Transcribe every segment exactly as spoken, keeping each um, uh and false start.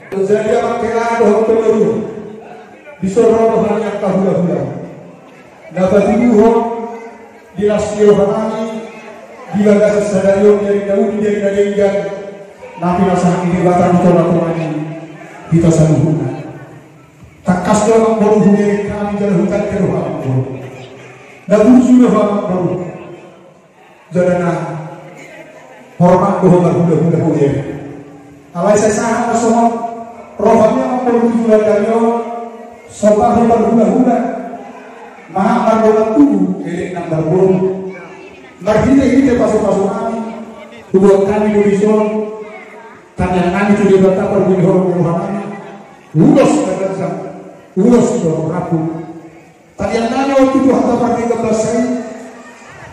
Jadi amang hela dohot boru, dison ro roha ni angka hulahula na patuduhon di las ni rohanami di bagasan sadari on, di ari na uli, di ari na denggan, na pinasahat ni Debata di tongatonga ni hita saluhutna. Tangkas do amang boru hubereng hami jala hutanda do ho amang boru. Na burju do ho amang boru. Jala na hormat do ho marhulahula hubereng. Alai sai sahat ma songon roha ni amang boru tu joloan ni ari on, so tau marhulahula, ma mardongan tubu elek nang marboru. Marhitehite pasupasuna nami, huboan hami do dison tangiangnami tu Debata parbue ni holong ni rohanami. Ulos na ganjang, ulos na rambu. Tangiangnami on tu Tuhanta pardenggan basa i,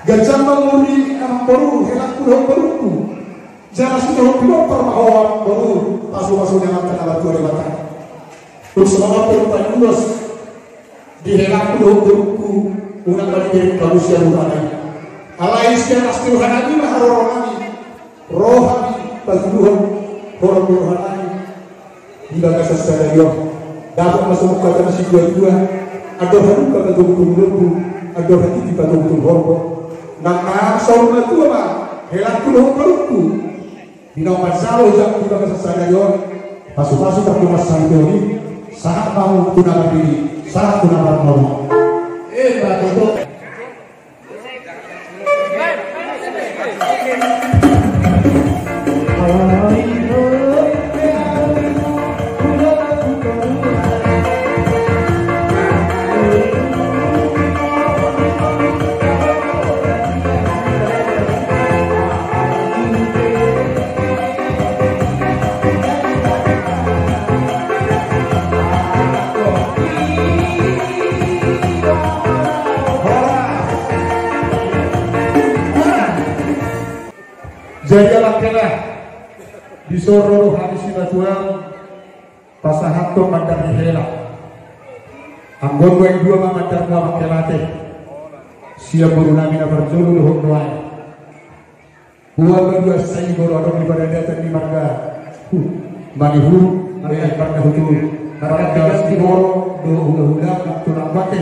ganjang ma umur ni amang boru, helangku dohot borungku. Jala sitehor pinompar ma ho amang boru, pasupasu ni Amanta na martua Debata. Dung songon on pe umpangi ulos di helangku dohot borungku, unang ma dibereng hamu sian rohanami. Alai sian las ni rohanami ma haroronami, ro hami patuduhon holong ni rohanami di bagasan sadari on. Dapot ma songon hata ni situatua: Andor halumpang ma tongtong lombu, andor hatiti ma tongtong horbo. Nang na saur matua ma helangku dohot borungku, di naung manjalo hujak di bagasan sadari on, pasupasu pardongan sahali on i, sahat ma hamu tu na marnini, sahat tu na marnono. Emma tutu. Jadi amang hela, dison ro do hami simatuam pasahathon mandar ni hela. Anggo on nuaeng dua ma mandar ni amang hela ate, sian borunami na parjolo dohot nuaeng. Dua ma dua sai boru adong di paradatan ni marga, huh, Manihuru, eh, marga Huturu. Marga Siborong dohot hulahula nang tulang bangke.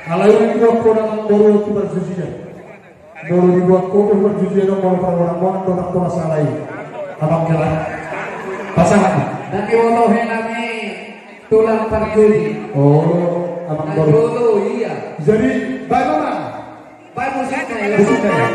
Alai unang diboan ho amang boru tu parjujian. Molo diboan ho tu parjujian on, molo parbonabonan do nang pola sala i. Amang hela, pasahat ma. Nang diboto hela ni tulang parjuji. Oh, amang boru. Parjolo, iya. Jadi baen ma amang. Baen musikna, ya. Musikna, ya.